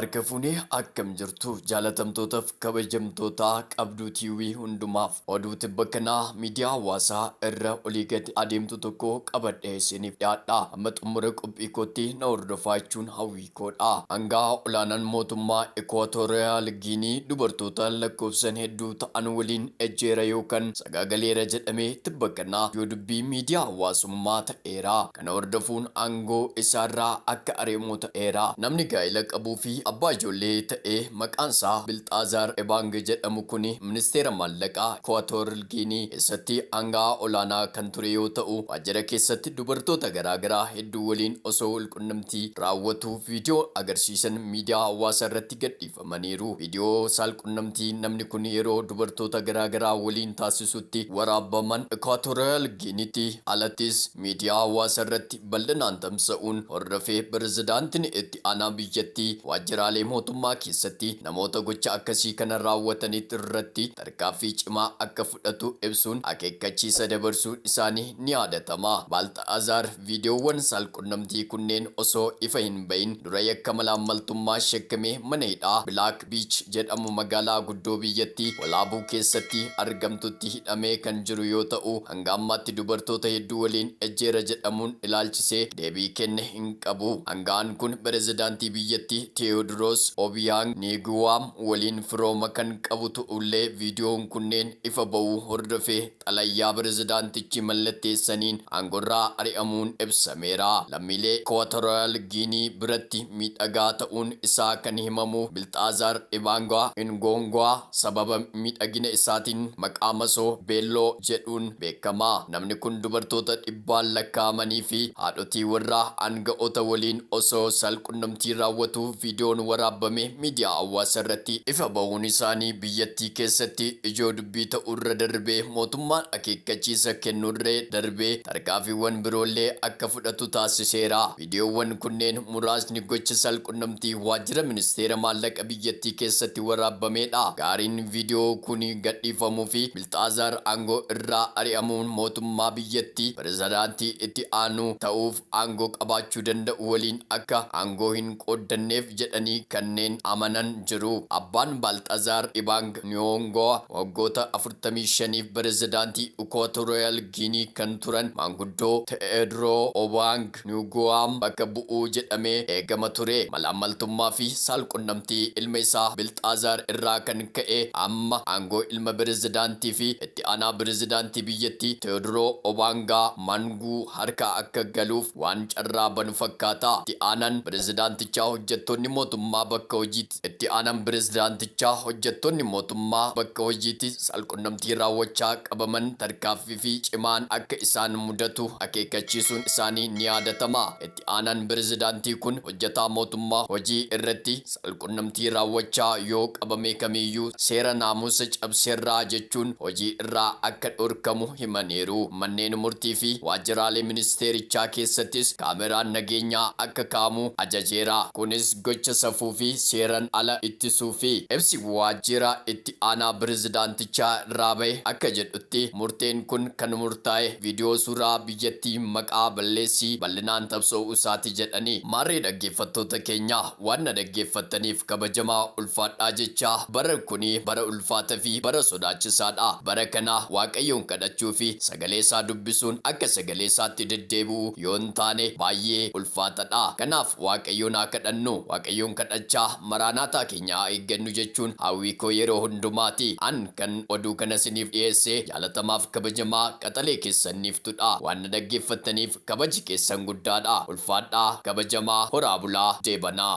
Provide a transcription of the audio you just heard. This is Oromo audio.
Harka fuunee akkam jirtu jaalatamtootaaf kabajamtoota Qabduu TV hundumaaf oduu tibba kanaa miidiyaa hawaasaa irra olii gadi adeemtu tokko qabadhee isiniif dhiyaadha. Amma xumura qophii kootti na hordofaa jechuun hawwii koodha. Hangaa olaanaan mootummaa Ekuwaatooriyaal Giinii dubartoota lakkoofsan hedduu ta'an waliin ejjeera yookaan sagaagaleera jedhamee tibba kanaa yoo dubbii miidiyaa hawaasummaa ta'eera. Kana hordofuun aangoo isaarraa akka ari'amu ta'eera. Namni gaa'ela qabuu fi abbaa ijoollee ta'ee maqaan isaa Bilxaazaar Ebaang jedhamu kun ministeera maallaqaa Ekuwaatooriyaal Giinii keessatti aangaa olaanaa kan ture yoo ta'u, waajjira keessatti dubartoota garaagaraa hedduu waliin osoo walqunnamtii raawwatu viidiyoo agarsiisan miidiyaa hawaasaa irratti gadhiifamaniiru. Viidiyoo saalqunnamtii namni kun yeroo dubartoota garaagaraa waliin taasisutti waraabaman Ekuwaatooriyaal Giiniitti alattis miidiyaa hawaasaa irratti bal'inaan tamsa'uun hordofee pirezidaantiin itti aanaa biyyattii waajjiraalee mootummaa keessatti namoota gocha akkasii kana raawwatanitti irratti tarkaanfii cimaa akka fudhatu ibsuun akeekkachiisa dabarsuun isaanii ni yaadatama. Baalxaazaar viidiyoowwan saalqunnamtii kunneen osoo ifa hin bahin dura yakka malaammaltummaa shakkamee mana hidhaa Bilaak Biich jedhamu magaalaa guddoo biyyattii Walaabuu keessatti argamtutti hidhamee kan jiru yoo ta'u, hanga ammaatti dubartoota hedduu waliin ejjeera jedhamuun ilaalchisee deebii kenne hin qabu. Hangaan kun pirezidaantii biyyattii Teewodiroos Obiyaang Niiguwaam waliin firooma kan qabu ta'ullee, viidiyoon kunneen ifa ba'uu hordofee xalayaa pirezidaantichi mallatteessaniin aangorraa ari'amuun ibsameera. Lammiilee Ekuwaatooriyaal Giinii biratti miidhagaa ta'uun isaa kan himamu Bilxaazaar Ibaangaa Ingoongwaa sababa miidhagina isaatiin maqaa masoo Beelloo jedhuun beekama. Namni kun dubartoota dhibbaan lakkaa'amanii fi haadhotii warraa aanga'oota waliin osoo saalqunnamtii raawwatu viidiyoon waraabame miidiyaa hawaasaa irratti ifa ba'uun isaanii biyyattii keessatti ijoo dubbii ta'urra darbee mootummaan akeekkachiisa kennurree darbee tarkaanfiiwwan biroollee akka fudhatu taasiseera. Viidiyoowwan kunneen muraasni gocha saalqunnamtii waajjira ministeera maallaqa biyyattii keessatti waraabamedha. Gaariin viidiyoo kun gadhiifamuu fi Bilxaazaar aangoo irraa ari'amuun mootummaa biyyattii pirezidaantii itti aanu ta'uuf aangoo qabaachuu danda'u waliin akka aangoo hin qooddanneef jedhanii kanneen amanan jiru. Abbaan Baalxaazaar Ibaang Niyoongoo waggoota 45f pirezidaantii Ekuwaatooriyaal Giinii kan turan maanguddoo Te'eedroo Obaang Niyoongowaam bakka bu'uu jedhamee eegama ture. Malaammaltummaa fi saalqunnamtii ilma isaa Bilxaazaar irraa kan ka'e amma aangoo ilma pirezidaantii fi itti aanaa pirezidaantii biyyattii Teewodroo Obaangaa Manguu harka akka galuuf waan carraa banu fakkaata. Itti aanaan pirezidaantichaa hojjettoonni mootummaa bakka hojiitti Itti aanaan pirezidaantichaa hojjettoonni mootummaa bakka hojiitti saalqunnamtii raawwachaa qabaman tarkaanfii fi cimaan akka isaan mudatu akeekkachiisuun isaanii ni yaadatama. Itti aanaan pirezidaantii kun hojjetaa mootummaa hojii irratti saalqunnamtii raawwachaa yoo qabame kamiyyuu seera naamusa cabseerraa jechuun hojii irraa akka dhorkamu himaniiru. Manneen murtii fi waajjiraalee ministeerichaa keessattis kaameraan nageenyaa akka kaa'amu ajajeera. Kunis gocha safuu fi seeran ala ittisuu fi ibsi waajjira itti aanaa pirezidaantichaa irraa bahe akka jedhutti, murteen kun kan murtaa'e viidiyoo suuraa biyyattii maqaa balleessii bal'inaan tamsa'uu isaati jedhani. Maarree dhaggeeffattoota keenya, waan na dhaggeeffattaniif kabajamaa ulfaadhaa jechaa, bara kuni bara ulfaata fi bara sodaachisaadha. Bara kana Waaqayyoon kadhachuu fi sagalee isaa dubbisuun akka sagalee isaatti deddeebi'uu yoo hin taane baay'ee ulfaatadha. Kanaaf Waaqayyoon haa kadhannu. Waaqayyoon kadhachaa maraanaataa keenya haa eeggannu jechuun hawwii koo yeroo hundumaati. An kan oduu kana isiniif dhiyeesse jaalatamaaf kabajamaa qaxalee keessanniiftudha. Waan na dhaggeeffattaniif kabaji keessan guddaadha. Ulfaadhaa, kabajamaa, horaa bulaa, deebanaa.